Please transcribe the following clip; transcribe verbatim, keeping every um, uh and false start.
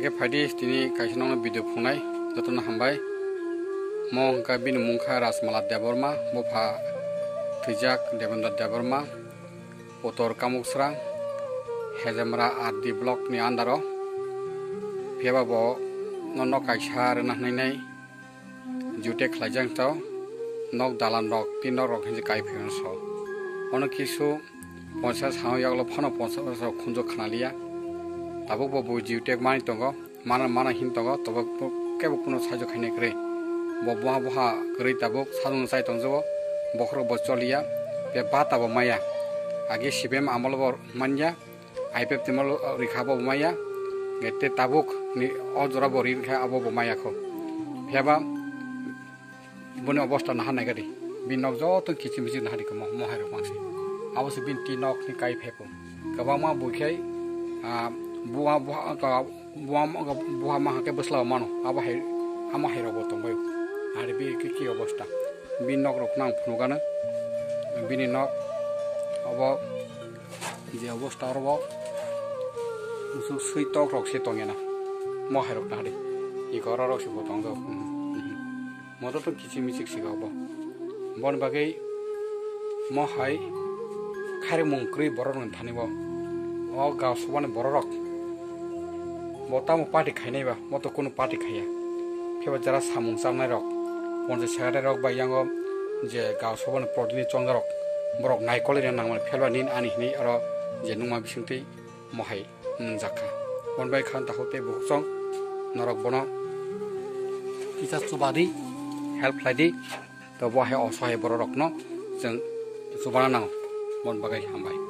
Khe phaidi tini kaisa nokno video phungnai, jotono hambai. Mo hwnkha bini mung kha Rajmala Debbarma, bupha thwijak Devendra Debbarma, Uttor Kamuksra, Hejamra R D block ni under o. Phiya ba bo no nok kaisa rwna hwnwi nai. Jute khlaijak tao, nok dalan rok, tin nok rok hinwi kai phaio so. Ono kisu ponchas ha yaklo phano ponchas rok khunjo khnaliya. Tabuk bo bo jute mani tongo, mana mana hin tongo, tobo kebo kuno saijo khainai kwrwi. Bo boha boha kwrwi tabuk sajung chai tongjago, bokhorok bo choliya, be ba tabo maya. Age sibem amol bo manya, I P F timo rikha abo bo maya, te tabuk ni o jora bo rikha abo bo maya kho. Phiya ba boni obosta naha naikha di. Bini nok joto kichim kichim naha di kamo, mo hai rok mangsi. Abo se bini tin nok ni kai phepo. Kwbangma bukhai, ah, buha, buha, ka, buha, buha ma hake bwsla mano. Abo hai, amo hai rok bo tongbai. Ari bi ki, ki obosta. Bini nok rok nang phunukano. Bini nok abo je obosta oro bo. Musuk sui tok rok se tongena. Mo hai rok naha di. Iko oro rok se bo tongjago. Moto to kichim michik siga obo. Bon bagwi mo hai khairokmung kwrwi borok rokni thani bo. O gaosubani borok rok. Bo tamo party khainai ba, mo to kunu party khaiya. Phiya ba jara samung chamnai rok, ponchai secretary rok bai yango je gaosubani prodini chongjak rok, borok naikolwi rina nangmani phiya ba nini ani hinwi oro je nungma bisingtwi mo hai nungjak kha. Bon bai kha takhuk tei bukhuk chwng norok bono kisa chuba di, help khlai di. To bo hai osohai borok rokno chwng chubana nango. Bon bagwi hambai.